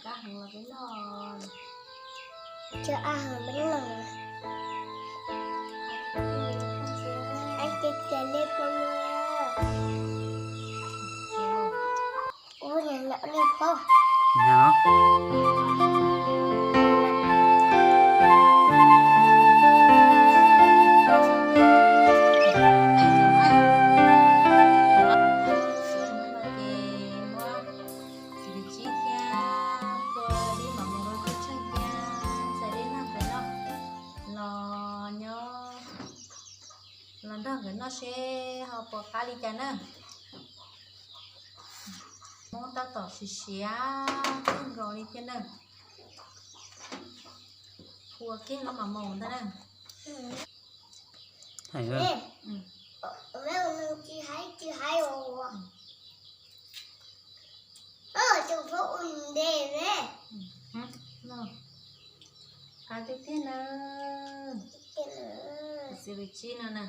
Kab heev los peb noj. Kab heev peb noj. Ab, ces ces li peb noj. Ub, nyam nyam li peb. Nyam. Txiv kwv tij thiab tua dib mov mus rau tub tseeg thiab ntxhais dej noj nkawd noj los nyob los nrog nkawd noj seb ho puas qab li cas na. Muab tab tom siav siav kawg nkaus li thiab na. Phua kiag lub mos mos ntag na. Hais, tsis hais, tsis hais os. Tus phob ua nte ne. Qab tiag tiag na. Xws li tsib no na.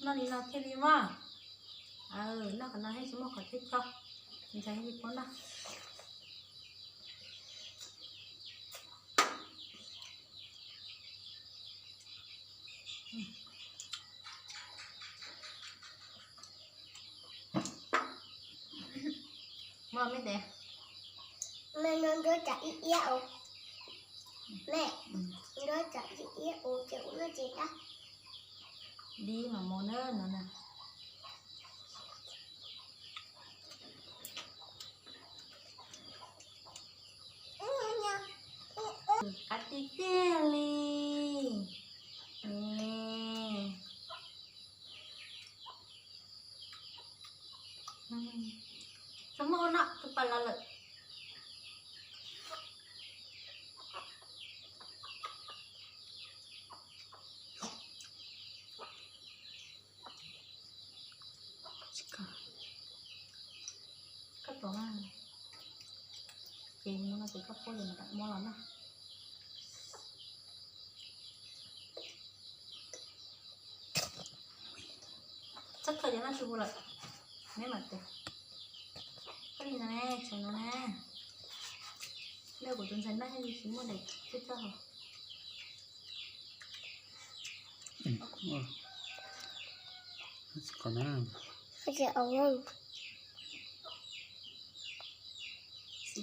Noj li no thiaj li maj. Noj qhov no thiaj tsis muaj qhov twg tso. Ntxhais li paub noj. Muaj me tes. Me no nrog tsam ib iab os. Me, nrog tsam ib iab os ces ua no ces dab. Dib mos mos na no na. Qab tiag tiag li. Txhob muab ua no, tus pas los lawm. Koj tuav, ces mus no ces koj pub ces mus muab los na. Txhob khaws cov no tsis hu lawm. Neb mam tias. Koj li no ne, tseem no ne. Lej kuv tus ntxhais noj thiaj li tsis muaj daim twb txoj hau. Tsis qhov na. Xws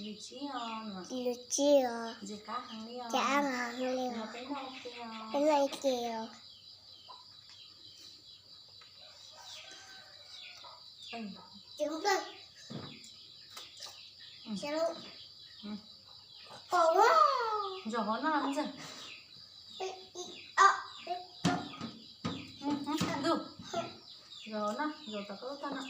li tsib os, ntxim qab heev li os. Peb noj ib ce os. Zaum hov noj ntxawg. Ntuj, zaum hov noj, zaum tom koj lub tog no.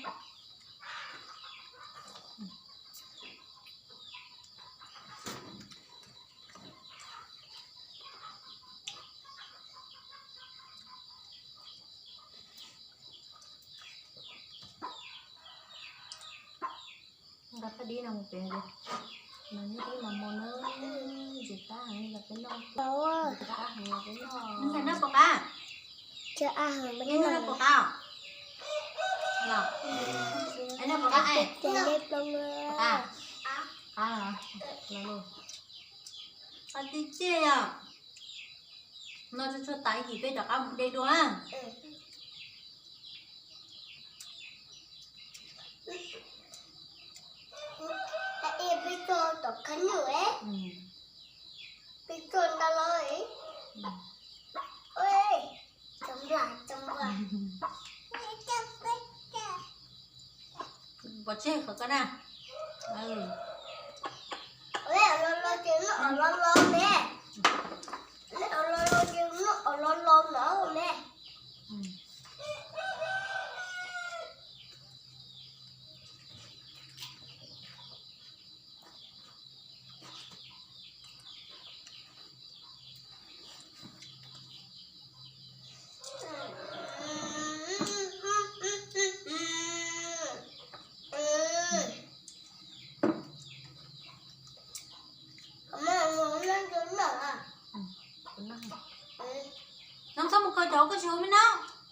Nqa phaj dib no mus pem, no nyob dib mos mos na, ntxim qab heev los peb noj, ntxim qab heev los peb noj. Ntxhais noj puas qab? Ntxhais noj puas qab? Los, noj puas qab? Qab, qab los, los. Qab tiag tiag yom. No tsuag tsuag tas ib chim peb rov qab mus de dua na. Peb tso tom khab nyuj, peb tso ntau los. Pov tseg qhov ko na. Koj cov koj tsis hauv me no,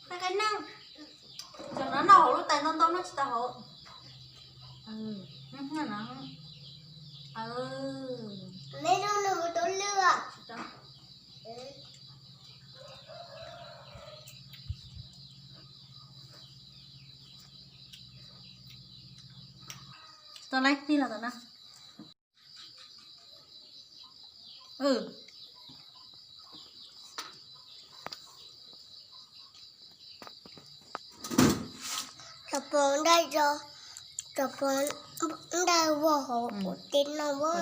qai qai neej. Cov no noj hauv lub tais ntau ntau no tsis tau hauv. Me no nws mus tau lwj. Tau laib tij los tau na. Cov pov ntaj, cov pov ntaj vog hauv ua teb no ua.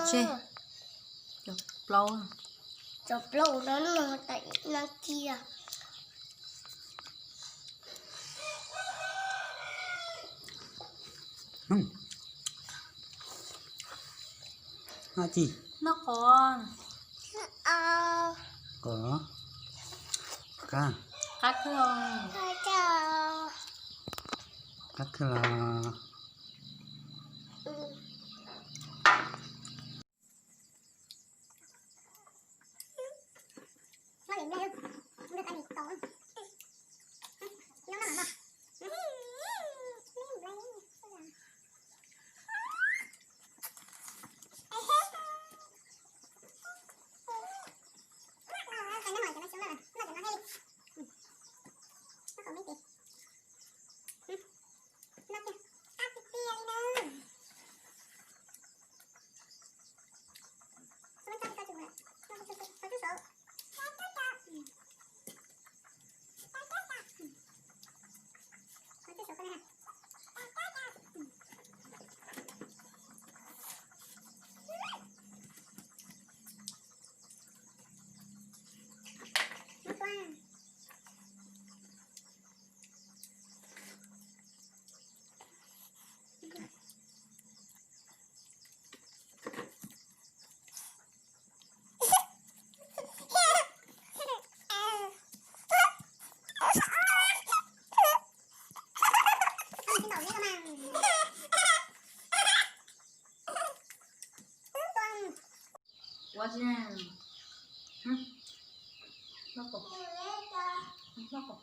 Cov plaub, cov plaub no no tas no cia. Noj tsi? Noj qos. Qos. Qab, qab kawg los. Ua tsi na? Noj qos. Noj qos.